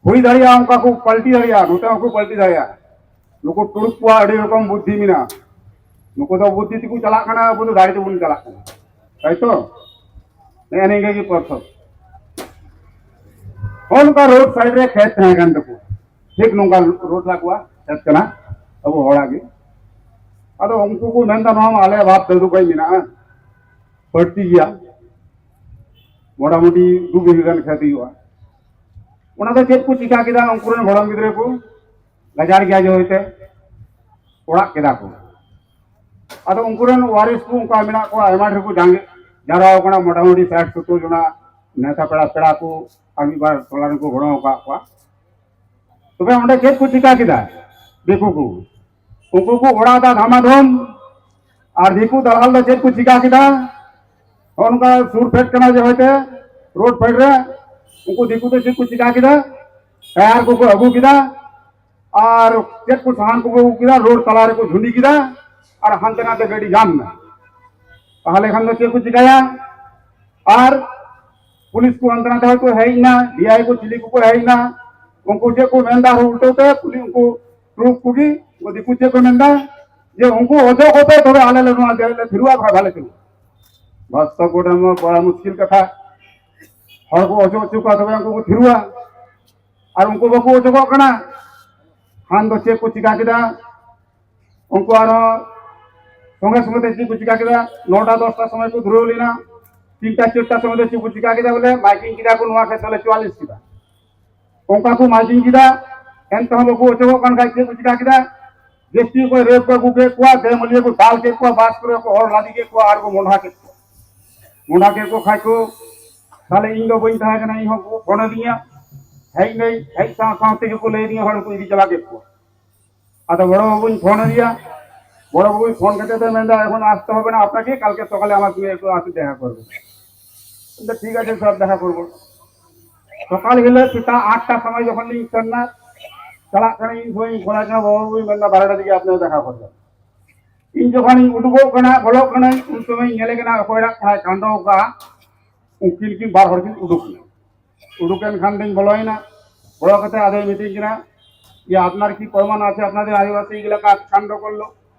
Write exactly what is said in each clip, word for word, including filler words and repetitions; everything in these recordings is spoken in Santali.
ᱦᱩᱭ ᱫᱟᱲᱮᱭᱟᱜᱼᱟ, ᱚᱱᱠᱟ ᱠᱚ ᱯᱟᱞᱴᱤ ᱫᱟᱲᱮᱭᱟᱜᱼᱟ, ᱱᱚᱛᱮ ᱦᱚᱸᱠᱚ ᱯᱟᱞᱴᱤ ᱫᱟᱲᱮᱭᱟᱜᱼᱟ᱾ ᱱᱩᱠᱩ ᱛᱩᱲᱩᱠ ᱠᱚᱣᱟᱜ ᱟᱹᱰᱤ ᱨᱚᱠᱚᱢ ᱵᱩᱫᱽᱫᱷᱤ ᱢᱮᱱᱟᱜᱼᱟ᱾ ᱱᱩᱠᱩ ᱫᱚ ᱵᱩᱫᱽᱫᱷᱤ ᱛᱮᱠᱚ ᱪᱟᱞᱟᱜ ᱠᱟᱱᱟ, ᱟᱵᱚ ᱫᱚ ᱫᱟᱲᱮ ᱛᱮᱵᱚᱱ ᱪᱟᱞᱟᱜ ᱠᱟᱱᱟ, ᱛᱟᱭ ᱛᱚ? ᱱᱮᱜᱼᱮ ᱱᱤᱝᱠᱟᱹ ᱜᱮ ᱯᱟᱨᱛᱷᱚᱠ᱾ ᱦᱚᱸ, ᱱᱚᱝᱠᱟ ᱨᱳᱰ ᱥᱟᱭᱤᱰ ᱨᱮ ᱠᱷᱮᱛ ᱛᱟᱦᱮᱸ ᱠᱟᱱ ᱛᱟᱠᱚᱣᱟ, ᱴᱷᱤᱠ ᱱᱚᱝᱠᱟ ᱨᱳᱰ ᱞᱟᱜᱟᱜᱼᱟ, ᱠᱷᱮᱛ ᱠᱟᱱᱟ ᱟᱵᱚ ᱦᱚᱲᱟᱜ ᱜᱮ᱾ ᱟᱫᱚ ᱩᱱᱠᱩ ᱠᱚ ᱢᱮᱱᱫᱟ, "ᱱᱚᱣᱟ ᱢᱟ ᱟᱞᱮ ᱵᱟᱯ ᱫᱟᱫᱩ ᱠᱷᱚᱡ ᱢᱮᱱᱟᱜᱼᱟ, ᱵᱟᱹᱲᱛᱤ ᱜᱮᱭᱟ, ᱢᱚᱴᱟᱢᱩᱴᱤ ᱫᱩ ᱵᱤᱜᱷᱟᱹ ᱜᱟᱱ ᱠᱷᱮᱛ ᱦᱩᱭᱩᱜᱼᱟ᱾" ᱚᱱᱟ ᱫᱚ ᱪᱮᱫ ᱠᱚ ᱪᱤᱠᱟ ᱠᱮᱫᱟ, ᱩᱱᱠᱩ ᱨᱮᱱ ᱜᱚᱲᱚᱢ ᱜᱤᱫᱽᱨᱟᱹ ᱠᱚ ᱜᱟᱡᱟᱲ ᱜᱮᱭᱟ ᱡᱮ ᱦᱚᱭᱛᱮ ᱚᱲᱟᱜ ᱠᱮᱫᱟ ᱠᱚ᱾ ᱟᱫᱚ ᱩᱱᱠᱩ ᱨᱮᱱ ᱣᱟᱨᱤᱥ ᱠᱚ ᱚᱱᱠᱟ ᱢᱮᱱᱟᱜ ᱠᱚᱣᱟ, ᱟᱭᱢᱟ ᱰᱷᱮᱨ ᱠᱚ ᱡᱟᱸᱜᱮ ᱡᱟᱣᱨᱟ ᱟᱠᱟᱱᱟ, ᱢᱚᱴᱟᱢᱩᱴᱤ ᱥᱟᱴ ᱥᱚᱛᱛᱚᱨ ᱡᱚᱱᱟ ᱱᱮᱣᱛᱟ ᱯᱮᱲᱟ, ᱯᱮᱲᱟ ᱠᱚ ᱟᱨ ᱢᱤᱫ ᱵᱟᱨ ᱴᱚᱞᱟ ᱨᱮᱱ ᱠᱚ ᱜᱚᱲᱚ ᱟᱠᱟᱫ ᱠᱚᱣᱟ᱾ ᱛᱚᱵᱮ ᱚᱸᱰᱮ ᱪᱮᱫ ᱠᱚ ᱪᱤᱠᱟ ᱠᱮᱫᱟ ᱫᱤᱠᱩ ᱠᱚ? ᱩᱱᱠᱩ ᱠᱚ ᱚᱲᱟᱜ ᱫᱟ ᱫᱷᱟᱢᱟᱫᱷᱚᱢ, ᱟᱨ ᱫᱤᱠᱩ ᱫᱟᱞᱟᱞ ᱫᱚ ᱪᱮᱫ ᱠᱚ ᱪᱤᱠᱟ ᱠᱮᱫᱟ? ᱱᱚᱜᱼᱚ ᱱᱚᱝᱠᱟ ᱥᱩᱨ ᱯᱷᱮᱰ ᱠᱟᱱᱟ ᱡᱮ ᱦᱚᱭᱛᱮ ᱨᱳᱰ ᱯᱷᱮᱰ ᱨᱮ, ᱩᱱᱠᱩ ᱫᱤᱠᱩ ᱫᱚ ᱪᱮᱫ ᱠᱚ ᱪᱤᱠᱟ ᱠᱮᱫᱟ? ᱴᱟᱭᱟᱨ ᱠᱚᱠᱚ ᱟᱹᱜᱩ ᱠᱮᱫᱟ, ᱟᱨ ᱪᱮᱫ ᱠᱚ ᱥᱟᱦᱟᱱ ᱠᱚᱠᱚ ᱟᱹᱜᱩ ᱠᱮᱫᱟ, ᱨᱳᱰ ᱛᱟᱞᱟ ᱨᱮᱠᱚ ᱡᱷᱩᱸᱰᱤ ᱠᱮᱫᱟ, ᱟᱨ ᱦᱟᱱᱛᱮ ᱱᱟᱛᱮ ᱜᱟᱹᱰᱤ ᱡᱟᱢ ᱮᱱᱟ᱾ ᱛᱟᱦᱚᱞᱮ ᱠᱷᱟᱱ ᱫᱚ ᱪᱮᱫ ᱠᱚ ᱪᱤᱠᱟᱭᱟ? ᱟᱨ ᱯᱩᱞᱤᱥ ᱠᱚ ᱦᱟᱱᱛᱮ ᱱᱟᱛᱮ ᱠᱚ ᱦᱮᱡ ᱮᱱᱟ, ᱰᱤ ᱟᱭ ᱠᱚ ᱪᱤᱞᱤ ᱠᱚᱠᱚ ᱦᱮᱡ ᱮᱱᱟ, ᱩᱱᱠᱩ ᱪᱮᱫ ᱠᱚ ᱢᱮᱱᱫᱟ, ᱟᱨᱦᱚᱸ ᱩᱞᱴᱟᱹ ᱛᱮ ᱠᱩᱞᱤ ᱩᱱᱠᱩ ᱴᱩᱨᱩᱠ ᱠᱚᱜᱮ, ᱩᱱᱠᱩ ᱫᱤᱠᱩ ᱪᱮᱫ ᱠᱚ ᱢᱮᱱᱫᱟ ᱡᱮ ᱩᱱᱠᱩ ᱚᱪᱚᱜ ᱠᱚᱯᱮ, ᱛᱚᱵᱮ ᱟᱞᱮ ᱞᱮ ᱱᱚᱣᱟ ᱡᱮᱞ ᱞᱮ ᱛᱷᱤᱨᱩᱜᱼᱟ, ᱵᱟᱠᱷᱟᱱ ᱵᱟᱞᱮ ᱛᱷᱤᱨᱩᱜᱼᱟ᱾ ᱵᱟᱥᱛᱚᱵ ᱜᱷᱚᱴᱚᱱᱟ ᱢᱟ ᱵᱟᱲᱟ ᱢᱩᱥᱠᱤᱞ ᱠᱟᱛᱷᱟ, ᱦᱚᱲ ᱠᱚ ᱚᱪᱚᱜ ᱦᱚᱪᱚ ᱠᱚᱣᱟ, ᱛᱚᱵᱮ ᱩᱱᱠᱩ ᱠᱚ ᱛᱷᱤᱨᱩᱜᱼᱟ᱾ ᱟᱨ ᱩᱱᱠᱩ ᱵᱟᱠᱚ ᱚᱪᱚᱜᱚᱜ ᱠᱟᱱᱟ᱾ ᱠᱷᱟᱱ ᱫᱚ ᱪᱮᱫ ᱠᱚ ᱪᱤᱠᱟ ᱠᱮᱫᱟ? ᱩᱱᱠᱩ ᱟᱨᱦᱚᱸ ᱥᱚᱸᱜᱮ ᱥᱚᱸᱜᱮ ᱛᱮ ᱪᱮᱫ ᱠᱚ ᱪᱤᱠᱟ ᱠᱮᱫᱟ? ᱱᱚᱴᱟ ᱫᱚᱥᱴᱟ ᱥᱚᱢᱚᱭ ᱠᱚ ᱫᱷᱩᱨᱟᱹᱣ ᱞᱮᱱᱟ, ᱛᱤᱱᱴᱟ ᱪᱟᱨᱴᱟ ᱥᱚᱢᱚᱭ ᱫᱚ ᱪᱮᱫ ᱠᱚ ᱪᱤᱠᱟ ᱠᱮᱫᱟ? ᱵᱚᱞᱮ ᱢᱟᱭᱠᱤᱝ ᱠᱮᱫᱟ ᱠᱚ, ᱱᱚᱣᱟ ᱠᱷᱮᱛ ᱫᱚᱞᱮ ᱪᱩᱣᱟᱞᱤᱥ ᱠᱮᱫᱟ᱾ ᱚᱱᱠᱟ ᱠᱚ ᱢᱟᱭᱠᱤᱝ ᱠᱮᱫᱟ, ᱮᱱ ᱛᱮᱦᱚᱸ ᱵᱟᱠᱚ ᱚᱪᱚᱜᱚᱜ ᱠᱟᱱ ᱠᱷᱟᱡ ᱪᱮᱫ ᱠᱚ ᱪᱤᱠᱟ ᱠᱮᱫᱟ? ᱡᱟᱹᱥᱛᱤ ᱚᱠᱚᱭ ᱨᱮᱯ ᱠᱚ ᱟᱹᱜᱩ ᱠᱮᱫ ᱠᱚᱣᱟ, ᱫᱮ ᱢᱟᱹᱞᱤᱭᱟᱹ ᱠᱚ ᱫᱟᱞ ᱠᱮᱫ ᱠᱚᱣᱟ, ᱵᱟᱥ ᱠᱚᱨᱮ ᱠᱚ ᱚᱨ ᱞᱟᱫᱮ ᱠᱮᱫ ᱠᱚᱣᱟ ᱟᱨ ᱠᱚ ᱢᱚᱸᱰᱷᱟ ᱠᱮᱫ ᱠᱚᱣᱟ᱾ ᱢᱚᱸᱰᱷᱟ ᱠᱮᱫ ᱠᱚ ᱠᱷᱟᱡ ᱠᱚ, ᱛᱟᱦᱞᱮ ᱤᱧ ᱫᱚ ᱵᱟᱹᱧ ᱛᱟᱦᱮᱸ ᱠᱟᱱᱟ, ᱤᱧ ᱦᱚᱸ ᱠᱚ ᱯᱷᱳᱱ ᱟᱹᱫᱤᱧᱟ, ᱦᱮᱡ ᱱᱟᱹᱧ, ᱦᱮᱡ ᱥᱟᱶ ᱥᱟᱶ ᱛᱮᱜᱮ ᱠᱚ ᱞᱟᱹᱭ ᱟᱹᱫᱤᱧᱟ, ᱦᱚᱲ ᱠᱚ ᱤᱫᱤ ᱪᱟᱵᱟ ᱠᱮᱫ ᱠᱚᱣᱟ᱾ ᱟᱫᱚ ᱵᱚᱲᱚ ᱵᱟᱹᱵᱩᱧ ᱯᱷᱳᱱ ᱟᱫᱮᱭᱟ, ᱵᱚᱲᱚ ᱵᱟᱹᱵᱩᱭ ᱯᱷᱳᱱ ᱠᱟᱛᱮ ᱫᱚ ᱢᱮᱱᱫᱟ, "এখন আসতে হবে না আপনাকে, কালকে সকালে আমার সঙ্গে একটু আসে দেখা করবে।" ᱢᱮᱱᱫᱟ, "ᱴᱷᱤᱠ ᱟᱪᱷᱮ ᱥᱟᱨ, দেখা করব।" ᱥᱚᱠᱟᱞ ᱦᱤᱞᱳᱜ ᱥᱮᱛᱟᱜ ᱟᱴᱴᱟ ᱥᱚᱢᱚᱭ ᱡᱚᱠᱷᱚᱱ ᱞᱤᱧ ᱥᱮᱱ ᱮᱱᱟ, ᱪᱟᱞᱟᱜ ᱠᱟᱱᱟ, ᱤᱧ ᱥᱚᱸᱜᱮ ᱤᱧ ᱯᱷᱳᱱ ᱟᱭ ᱠᱟᱱᱟ, "ᱵᱟᱹᱵᱩ, ᱵᱟᱹᱵᱩ", ᱢᱮᱱᱫᱟ, "ᱵᱟᱨᱚᱴᱟ ᱫᱤᱠᱮ ᱟᱯᱱᱮ ᱫᱮᱠᱷᱟ করবেন।" ᱤᱧ ᱡᱚᱠᱷᱚᱱᱤᱧ ᱩᱰᱩᱠᱚᱜ ᱠᱟᱱᱟ, ᱵᱚᱞᱚᱜ ᱠᱟᱹᱱᱟᱹᱧ, ᱩᱱ ᱥᱚᱢᱚᱭ ᱧᱮᱞᱮ ᱠᱟᱱᱟ ᱚᱠᱚᱭ ᱚᱲᱟᱜ ᱠᱷᱚᱱᱟᱜ ᱠᱟᱸᱰᱚ ᱟᱠᱟᱫᱼᱟ, ᱩᱱᱠᱤᱱ ᱠᱤᱱ ᱵᱟᱨ ᱦᱚᱲ ᱠᱤᱱ ᱩᱰᱩᱠ ᱮᱱᱟ᱾ ᱩᱰᱩᱠ ᱮᱱ ᱠᱷᱟᱱ ᱫᱚᱧ ᱵᱚᱞᱚᱭᱮᱱᱟ᱾ বড় কথা আদায় মিটিং কিনা, যে আপনার কি প্রমাণ আছে আপনাদের আদিবাসী এলাকা কাণ্ড করলো?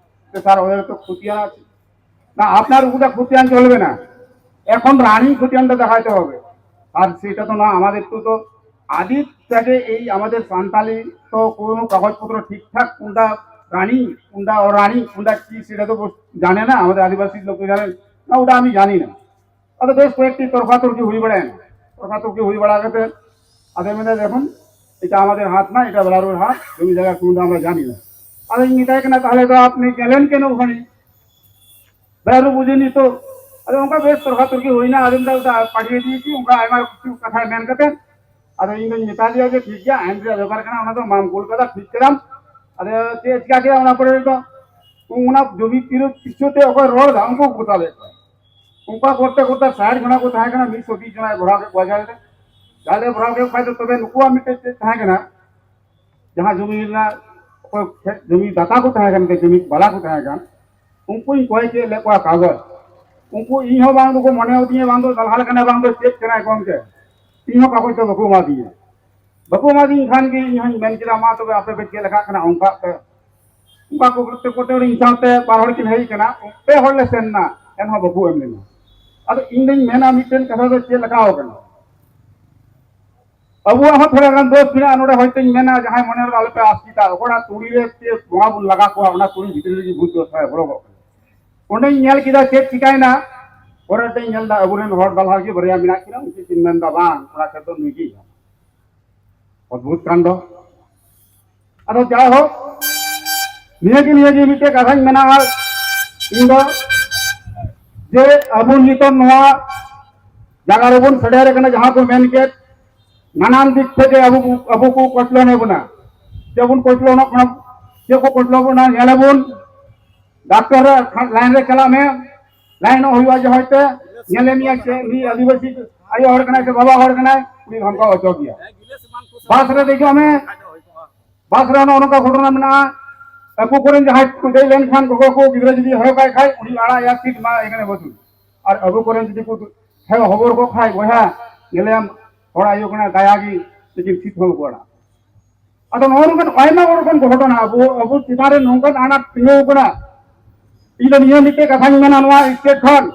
তো স্যার, ওদের তো খতিয়ান আছে। না, আপনার ওগুলা খতিয়ান চলবে না। এখন রানিং খতিয়ানটা দেখাতে হবে। আর সেটা তো না, আমাদের তো তো আদি থেকে এই আমাদের সান্তালি তো কোনো কাগজপত্র ঠিকঠাক কোনটা রানিং, কোনটা অরানিং, কোনটা কি, সেটা তো বস- জানে না, আমাদের আদিবাসী লোক তো জানে না, ওটা আমি জানি না। ᱟᱫᱚ ᱵᱮᱥ ᱠᱚᱭᱮᱠᱴᱤ ᱛᱚᱨᱠᱟᱛᱚᱨᱠᱤ ᱦᱩᱭ ᱵᱟᱲᱟᱭᱮᱱᱟ᱾ ᱛᱚᱨᱠᱟᱛᱚᱨᱠᱤ ᱦᱩᱭ ᱵᱟᱲᱟ ᱠᱟᱛᱮ ᱟᱫᱚ ᱢᱮᱱᱫᱟ, "দেখুন, এটা আমাদের হাত না, এটা বেলারুর হাত, জমি জায়গা সম্বন্ধে আমরা জানি না।" ᱟᱫᱚᱧ ᱢᱮᱛᱟᱭ ᱠᱟᱱᱟ, "ᱛᱟᱦᱚᱞᱮ ᱫᱚ আপনি গেলেন কেন ওখানে? বেলারু বুঝেনি তো।" ᱟᱫᱚ ᱚᱱᱠᱟ ᱵᱮᱥ ᱛᱚᱨᱠᱟᱛᱚᱨᱠᱤ ᱦᱩᱭᱱᱟ᱾ ᱟᱫᱚ ᱢᱮᱱᱫᱟ, "ᱯᱟঠিᱭᱮ ᱫᱤᱭᱮᱪᱤ", ᱚᱱᱠᱟ ᱟᱭᱢᱟ ᱠᱤᱪᱷᱩ ᱠᱟᱛᱷᱟᱭ ᱢᱮᱱ ᱠᱟᱛᱮ ᱟᱫᱚ ᱤᱧ ᱫᱚᱧ ᱢᱮᱛᱟ ᱫᱮᱭᱟ ᱡᱮ, "ᱴᱷᱤᱠ ᱜᱮᱭᱟ, ᱟᱭᱤᱱ ᱨᱮᱭᱟᱜ ᱵᱮᱯᱟᱨ ᱠᱟᱱᱟ, ᱚᱱᱟ ᱫᱚ ᱢᱟᱢ ᱠᱳᱞᱠᱟᱛᱟ, ᱴᱷᱤᱠ ᱠᱮᱫᱟᱢ᱾" ᱟᱫᱚ ᱪᱮᱫ ᱪᱤᱠᱟ ᱠᱮᱫᱟ, ᱚᱱᱟ ᱯᱚᱨᱮ ᱫᱚ ᱚᱱᱟ ᱡᱚᱢᱤ ᱯᱤᱨᱩ ᱯᱤᱪᱷᱩ ᱛᱮ ᱚᱠᱚᱭ ᱨᱚᱲ ᱮᱫᱟ, ᱩᱱᱠᱩ ᱠᱚ ᱜᱚᱴᱟ ᱞᱮᱫ ᱠᱚᱣᱟ᱾ ᱚᱱᱠᱟ ᱠᱚᱨᱛᱮ ᱠᱚᱨᱛᱮ ᱥᱟᱴ ᱡᱚᱱᱟ ᱠᱚ ᱛᱟᱦᱮᱸ ᱠᱟᱱᱟ, ᱢᱤᱫ ᱥᱚ ᱵᱤᱥ ᱡᱚᱱᱟᱭ ᱵᱷᱚᱨᱟᱣ ᱠᱮᱫ ᱠᱚᱣᱟ ᱡᱟᱦᱟᱸ ᱨᱮ᱾ ᱡᱟᱦᱟᱸ ᱨᱮ ᱵᱷᱚᱨᱟᱣ ᱠᱮᱫ ᱠᱷᱟᱡ ᱫᱚ ᱛᱚᱵᱮ ᱱᱩᱠᱩᱣᱟᱜ ᱢᱤᱫᱴᱮᱡ ᱪᱮᱫ ᱛᱟᱦᱮᱸ ᱠᱟᱱᱟ, ᱡᱟᱦᱟᱸ ᱡᱚᱢᱤ ᱨᱮᱱᱟᱜ ᱚᱠᱚᱭ ᱠᱷᱮᱛ ᱡᱚᱢᱤ ᱫᱟᱛᱟ ᱠᱚ ᱛᱟᱦᱮᱸ ᱠᱟᱱ ᱛᱮ, ᱡᱚᱢᱤ ᱵᱟᱞᱟ ᱠᱚ ᱛᱟᱦᱮᱸ ᱠᱟᱱ, ᱩᱱᱠᱩᱧ ᱠᱚᱭ ᱠᱮᱫ ᱞᱮᱫ ᱠᱚᱣᱟ ᱠᱟᱜᱚᱡᱽ᱾ ᱩᱱᱠᱩ ᱤᱧ ᱦᱚᱸ ᱵᱟᱝ ᱫᱚᱠᱚ ᱢᱚᱱᱮ ᱟᱹᱫᱤᱧᱟ, ᱵᱟᱝ ᱫᱚ ᱫᱟᱞᱦᱟᱞ ᱠᱟᱱᱟᱭ, ᱵᱟᱝ ᱫᱚ ᱪᱮᱫ ᱠᱟᱱᱟᱭ ᱜᱚᱢᱠᱮ, ᱤᱧ ᱦᱚᱸ ᱠᱟᱜᱚᱡᱽ ᱫᱚ ᱵᱟᱠᱚ ᱮᱢᱟᱫᱤᱧᱟ᱾ ᱵᱟᱠᱚ ᱮᱢᱟᱫᱤᱧ ᱠᱷᱟᱱ ᱜᱮ ᱤᱧ ᱦᱚᱸᱧ ᱢᱮᱱ ᱠᱮᱫᱟ, "ᱢᱟ ᱛᱚᱵᱮ ᱟᱯᱮ ᱯᱮ ᱪᱮᱫ ᱞᱮᱠᱟᱜ ᱠᱟᱱᱟ ᱚᱱᱠᱟ ᱯᱮ᱾" ᱚᱱᱠᱟ ᱠᱚ ᱠᱚᱨᱛᱮ ᱠᱚᱨᱛᱮ ᱤᱧ ᱥᱟᱶᱛᱮ ᱵᱟᱨ ᱦᱚᱲ ᱠᱤᱱ ᱦᱮᱡ ᱠᱟᱱᱟ, ᱯᱮ ᱦᱚᱲ ᱞᱮ ᱥᱮᱱ ᱮᱱᱟ, ᱮᱱᱦᱚᱸ ᱵᱟᱠᱚ ᱮᱢ ᱞᱮᱱᱟ᱾ ᱟᱫᱚ ᱤᱧ ᱫᱚᱧ ᱢᱮᱱᱟ, ᱢᱤᱫᱴᱮᱱ ᱠᱟᱛᱷᱟ ᱫᱚ ᱪᱮᱫ ᱞᱮᱠᱟ ᱟᱠᱟᱱᱟ, ᱟᱵᱚᱣᱟᱜ ᱦᱚᱸ ᱛᱷᱚᱲᱟ ᱜᱟᱱ ᱫᱳᱥ ᱢᱮᱱᱟᱜᱼᱟ ᱱᱚᱰᱮ, ᱦᱚᱭᱛᱳᱧ ᱢᱮᱱᱟ, ᱡᱟᱦᱟᱸᱭ ᱢᱚᱱᱮ ᱨᱮᱫᱚ ᱟᱞᱚᱯᱮ ᱟᱥᱠᱮᱛᱟ, ᱚᱠᱚᱭᱟᱜ ᱛᱩᱲᱤ ᱨᱮ ᱪᱮᱫ ᱵᱚᱸᱜᱟ ᱵᱚᱱ ᱞᱟᱜᱟ ᱠᱚᱣᱟ, ᱚᱱᱟ ᱛᱩᱲᱤ ᱵᱷᱤᱛᱨᱤ ᱨᱮᱜᱮ ᱵᱷᱩᱛ ᱫᱚ ᱛᱷᱚᱲᱟ ᱵᱚᱞᱚ ᱠᱚᱜ ᱠᱟᱱᱟ᱾ ᱚᱸᱰᱮᱧ ᱧᱮᱞ ᱠᱮᱫᱟ ᱪᱮᱫ ᱪᱤᱠᱟᱭᱮᱱᱟ, ᱯᱚᱨᱮ ᱛᱮᱧ ᱧᱮᱞ ᱮᱫᱟ ᱟᱵᱚᱨᱮᱱ ᱦᱚᱲ ᱫᱟᱞᱦᱟ ᱜᱮ ᱵᱟᱨᱭᱟ ᱢᱮᱱᱟᱜ ᱠᱤᱱᱟ, ᱩᱱᱠᱤᱱ ᱠᱤᱱ ᱢᱮᱱᱫᱟ, "ᱵᱟᱝ, ᱚᱱᱟ ᱠᱷᱮᱛ ᱫᱚ ᱱᱩᱭ ᱜᱮᱭ ᱧᱟᱢᱟ᱾" ᱚᱫᱽᱵᱷᱩᱛ ᱠᱟᱱᱰᱚ᱾ ᱟᱫᱚ ᱡᱟᱭᱦᱳᱠ, ᱱᱤᱭᱟᱹᱜᱮ, ᱱᱤᱭᱟᱹᱜᱮ ᱢᱤᱫᱴᱮᱡ ᱠᱟᱛᱷᱟᱧ ᱢᱮᱱᱟ᱾ ᱟᱨ ᱤᱧ ᱫᱚ ᱡᱮ ᱟᱵᱚ ᱱᱤᱛᱚᱜ ᱱᱚᱣᱟ ᱡᱟᱭᱜᱟ ᱨᱮᱵᱚᱱ ᱥᱮᱴᱮᱨ ᱟᱠᱟᱱᱟ, ᱡᱟᱦᱟᱸ ᱠᱚ ᱢᱮᱱ ᱠᱮᱫ, ᱱᱟᱱᱟᱱ ᱫᱤᱠ ᱛᱷᱮᱠᱮ ᱟᱵᱚ, ᱟᱵᱚ ᱠᱚ ᱠᱚᱪᱞᱚᱱ ᱮᱫ ᱵᱚᱱᱟ᱾ ᱪᱮᱫ ᱵᱚᱱ ᱠᱚᱪᱞᱚᱱᱚᱜ ᱠᱟᱱᱟ, ᱪᱮᱫ ᱠᱚ ᱠᱚᱪᱞᱚᱱ ᱵᱚᱱᱟ, ᱧᱮᱞ ᱟᱵᱚᱱ᱾ ᱰᱟᱠᱛᱚᱨ ᱨᱮ ᱞᱟᱭᱤᱱ ᱨᱮ ᱪᱟᱞᱟᱜ ᱢᱮ, ᱞᱟᱭᱤᱱᱚᱜ ᱦᱩᱭᱩᱜᱼᱟ᱾ ᱡᱮ ᱦᱚᱭᱛᱳ ᱧᱮᱞᱮ ᱢᱮᱭᱟ ᱥᱮ ᱩᱱᱤ ᱟᱹᱫᱤᱵᱟᱹᱥᱤ ᱟᱭᱳ ᱦᱚᱲ ᱠᱟᱱᱟᱭ ᱥᱮ ᱵᱟᱵᱟ ᱦᱚᱲ ᱠᱟᱱᱟᱭ, ᱩᱱᱤ ᱫᱷᱚᱢᱠᱟᱣ ᱦᱚᱪᱚ ᱜᱮᱭᱟ᱾ ᱵᱟᱥ ᱨᱮ ᱫᱮᱡᱚᱜ ᱢᱮ, ᱵᱟᱥ ᱨᱮ ᱱᱚᱜᱼᱚ ᱱᱚᱝᱠᱟ ᱜᱷᱚᱴᱚᱱᱟ ᱢᱮᱱᱟᱜᱼᱟ᱾ ᱟᱠᱚ ᱠᱚᱨᱮᱱ ᱡᱟᱦᱟᱸᱭ ᱠᱚ ᱫᱮᱡ ᱞᱮᱱᱠᱷᱟᱱ, ᱜᱚᱜᱚ ᱠᱚ, ᱜᱤᱫᱽᱨᱟᱹ ᱡᱩᱫᱤ ᱦᱚᱨᱚᱜ ᱠᱟᱭ ᱠᱷᱟᱡ, ᱩᱱᱤ ᱟᱲᱟᱜ ᱮᱭᱟ, ᱥᱤᱴ ᱮᱢᱟ ᱮ ᱠᱟᱱᱟ ᱵᱟᱹᱛᱩᱞ᱾ ᱟᱨ ᱟᱵᱚ ᱠᱚᱨᱮᱱ ᱡᱩᱫᱤ ᱠᱚ ᱦᱮᱸ ᱦᱚᱵᱚᱨ ᱠᱚ ᱠᱷᱟᱡ, ᱵᱚᱭᱦᱟ, ᱧᱮᱞᱮᱢ, ᱦᱚᱲ ᱟᱭᱳ ᱠᱟᱱᱟᱭ, ᱫᱟᱭᱟ ᱜᱮ, ᱞᱮᱠᱤᱱ ᱥᱤᱴ ᱦᱚᱸ ᱵᱟᱠᱚ ᱟᱲᱟᱜ᱾ ᱟᱫᱚ ᱱᱚᱜᱼᱚ ᱱᱚᱝᱠᱟᱱ ᱟᱭᱢᱟ ᱜᱚᱴᱟᱝ ᱜᱷᱚᱴᱚᱱᱟ ᱟᱵᱚ ᱟᱵᱚ ᱪᱮᱛᱟᱱ ᱨᱮ ᱱᱚᱝᱠᱟᱱ ᱟᱱᱟᱴ ᱛᱤᱸᱜᱩ ᱟᱠᱟᱱᱟ᱾ ᱤᱧ ᱫᱚ ᱱᱤᱭᱟᱹ ᱢᱤᱫᱴᱮᱡ ᱠᱟᱛᱷᱟᱧ ᱢᱮᱱᱟ ᱱᱚᱣᱟ ᱥᱴᱮᱴ ᱠᱷᱚᱱ,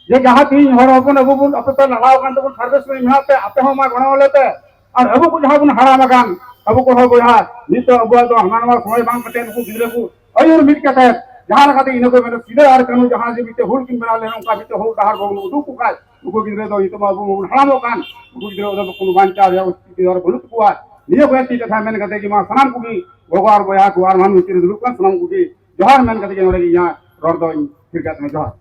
ᱡᱮ ᱡᱟᱦᱟᱸ ᱛᱤᱦᱤᱧ ᱦᱚᱲ ᱦᱚᱯᱚᱱ ᱟᱵᱚ ᱵᱚᱱ ᱟᱯᱮ ᱯᱮ ᱞᱟᱲᱟᱣ ᱟᱠᱟᱱ ᱛᱟᱵᱚᱱ ᱥᱟᱨᱵᱷᱮᱥ ᱨᱮ ᱢᱮᱱᱟᱜ ᱯᱮ, ᱟᱯᱮ ᱦᱚᱸ ᱢᱟ ᱜᱚᱲᱚ ᱟᱞᱮ ᱯᱮ᱾ ᱟᱨ ᱟᱵᱚ ᱠᱚ ᱡᱟᱦᱟᱸ ᱵᱚᱱ ᱦᱟᱲᱟᱢ ᱟᱠᱟᱱ, ᱟᱵᱚ ᱠᱚ ᱦᱚᱸ ᱵᱚᱭᱦᱟ, ᱱᱤᱛᱚᱜ ᱟᱵᱚᱣᱟᱜ ᱫᱚ ᱦᱟᱱᱟ ᱱᱟᱣᱟ ᱥᱚᱢᱚᱭ ᱵᱟᱝ ᱠᱟᱛᱮ ᱱᱩᱠᱩ ᱜᱤᱫᱽᱨᱟᱹ ᱠᱚ ᱟᱹᱭᱩᱨ ᱢᱤᱫ ᱠᱟᱛᱮ ᱡᱟᱦᱟᱸ ᱞᱮᱠᱟᱛᱮ ᱤᱱᱟᱹ ᱠᱚ ᱢᱮᱱᱟ ᱥᱤᱫᱟᱹ ᱟᱨ ᱠᱟᱹᱱᱦᱩ ᱡᱟᱦᱟᱸ ᱡᱮ ᱢᱤᱫᱴᱮᱱ ᱦᱩᱞ ᱠᱤᱱ ᱵᱮᱱᱟᱣ ᱞᱮᱱᱟ, ᱚᱱᱠᱟ ᱢᱤᱫᱴᱮᱱ ᱦᱩᱞ ᱰᱟᱦᱟᱨ ᱵᱚᱱ ᱩᱫᱩᱜ ᱠᱚ ᱠᱷᱟᱡ ᱱᱩᱠᱩ ᱜᱤᱫᱽᱨᱟᱹ ᱫᱚ ᱱᱤᱛᱚᱜ ᱢᱟ ᱟᱵᱚ ᱵᱚᱱ ᱦᱟᱲᱟᱢᱚᱜ ᱠᱟᱱ, ᱱᱩᱠᱩ ᱜᱤᱫᱽᱨᱟᱹ ᱫᱚ ᱠᱳᱱᱳ ᱵᱟᱧᱪᱟᱣ ᱨᱮᱭᱟᱜ ᱚᱥᱛᱤᱛᱣ ᱟᱨ ᱵᱟᱹᱱᱩᱜ ᱛᱟᱠᱚᱣᱟ᱾ ᱱᱤᱭᱟᱹ ᱠᱚ ᱮᱠᱴᱤ ᱠᱟᱛᱷᱟ ᱢᱮᱱ ᱠᱟᱛᱮ ᱜᱮ ᱢᱟ ᱥᱟᱱᱟᱢ ᱠᱚᱜᱮ ᱜᱚᱜᱚ ᱟᱨ ᱵᱚᱭᱦᱟ ᱠᱚ ᱟᱨ ᱢᱟᱱ ᱵᱷᱤᱛᱤᱨ ᱨᱮ ᱫᱩᱲᱩᱵ ᱠᱟᱱ ᱥᱟᱱᱟᱢ ᱠᱚᱜᱮ ᱡᱚᱦᱟᱨ ᱢᱮᱱ ᱠᱟᱛᱮ ᱜᱮ ᱱᱚᱰᱮ ᱜᱮ ᱤᱧᱟᱹᱜ ᱨᱚᱲ ᱫᱚᱧ ᱛᱷᱤᱨ ᱠᱟᱜ ᱠᱟᱱᱟ᱾ ᱡᱚᱦᱟᱨ᱾